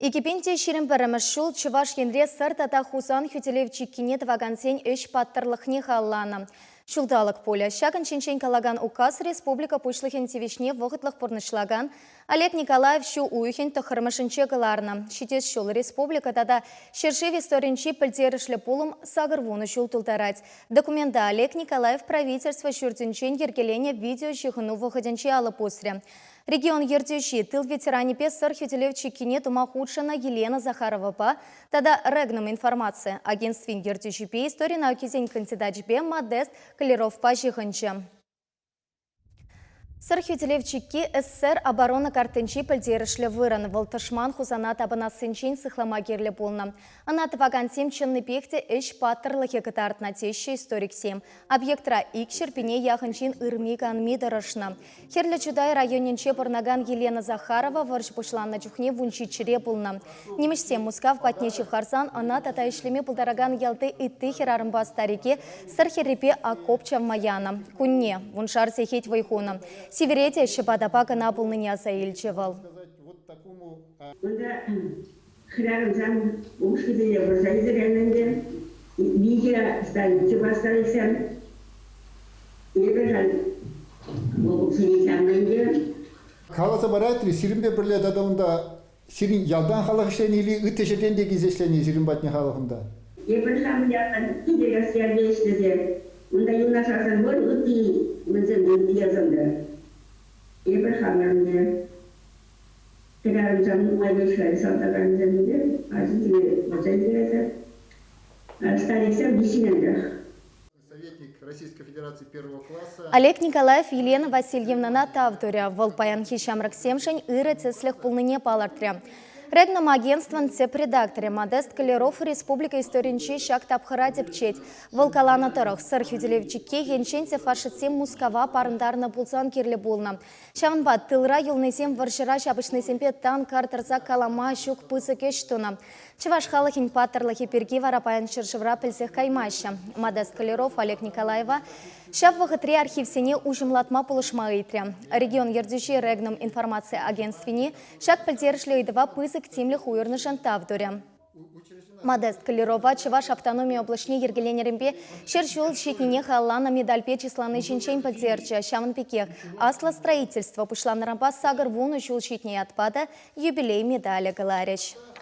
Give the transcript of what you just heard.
2021 ҫул Чӑваш Енре Сӑр тата Хусан хӳтӗлев чиккине тӑвакансен ӗҫ паттӑрлӑхне халалланӑ. Ҫулталӑк пулӗ. Ҫакӑн ҫинчен калакан указ республика Пуҫлӑхӗн тивӗҫне вӑхӑтлӑх пурнӑҫлакан Олег Николаев ҫу уйӑхӗн тӑххӑрмӗшӗнче кӑларнӑ. Ҫитес ҫул республика тата ҫӗршыв историнчи пӗлтерӗшлӗ пулӑм 80 ҫул тултарать. Документа Олег Николаев правительство ҫуртӗнчен йӗркеленӗ видеоҫыхӑну вӑхӑтӗнче алӑ пусрӗ. Регион ертӳҫи тыл ветеранӗпе Сӑр хӳтӗлев чиккине тума хутшӑннӑ Елена Захаровӑпа тата Регнум информаци агентствин ертӳҫипе истори наукисен кандидачӗпе Модест Калеровпа ҫыхӑнчӗ. Сӑр хӳтӗлев чикки СССР оборона карттинчи пӗлтерӗшлӗ вырӑн. Вӑл тӑшман Хусана тапӑнассинчен сыхлама кирлӗ пулнӑ. Ӑна тӑвакансем чӑннипех те ӗҫ паттӑрлӑхӗ кӑтартнӑ, теҫҫӗ историксем. Объектра икҫӗр пине яхӑн ҫын ырми-канми тӑрӑшнӑ. Хӗрлӗ Чутай районӗнче пурӑнакан Елена Захарова вӑрҫӑ пуҫланнӑ чухне вунҫиччӗре пулнӑ. Нимӗҫсем Мускав патне ҫывхарсан ӑна тата ӗҫлеме пултаракан ялти ытти хӗрарӑмпа старике Сӑр хӗррипе окоп чавма янӑ. Кунне вуншар сехет вӑй хунӑ. Сивӗре те ҫӑпатапа кӑна пулнине аса илчӗ вӑл. Унта хӗрарӑмсем упӑшкисене вӑрҫа илсе кайнӑ ӗнтӗ. Виҫӗ старицӑпа стариксем. Эпӗ халь окопсене чавнӑ ӗнтӗ. Каласа парать-и, сирӗнпе пӗрле тата унта сирӗн ялтан халӑх ӗҫленӗ или ытти ҫӗртен те килсе ӗҫленӗ сирӗн патне халӑх унта? Эпир хамӑр ялтан питӗ ялте ӗҫлесе, унта юнашарсем пур, ытти мӗнсем те, ытти ялсем те. Эпир хамӑр ӗнтӗ Хӗрарӑмсем нумай вӑй салтакансем те, арҫынсене вӑрҫа илтерсе. Стариксем виҫҫӗнех. Олег Николаев Елена Васильевнӑна тав турӗ. Вӑл паянхи ҫамрӑксемшӗн ырӑ тӗслӗх пулнине палӑртрӗ. Регнум агентствӑн тӗп редакторӗ Модест Колеров республика историнчи ҫак тапхӑра тӗпчет. Вӑл каланӑ тӑрӑх, Сӑр хӳтӗлев чикки енчен те фашистсем Мускава парӑнтарнӑ пулсан кирлӗ пулнӑ. Ҫавӑнпа тылра юлнисем вӑрҫӑра ҫапӑҫнисемпе тан кар тӑрса калама ҫук пысӑк ӗҫ тунӑ. Чӑваш халӑхӗн паттӑрлӑхӗ пирки вара паян ҫӗршывра пӗлсех каймаҫҫӗ. Модест Колеров Олег Николаева ҫав вӑхӑтри архивсене уҫӑмлатма пулӑшма ыйтрӗ. Регион ертӳҫи Регнум информаци агентствине ҫак пӗлтерӗшлӗ ыйтӑва пысӑк тимлӗх уйӑрнӑшӑн тав турӗ. Модест Колерова Чӑваш автономи облаҫне йӗркеленӗренпе 100 ҫул ҫитнине халалланӑ медальпе чыслани ҫинчен пӗлтерчӗ. Ҫавӑн пекех аслӑ строительство пуҫланнӑранпа 80 ҫул ҫитнӗ ятпа та юбилей медалӗ кӑларӗҫ.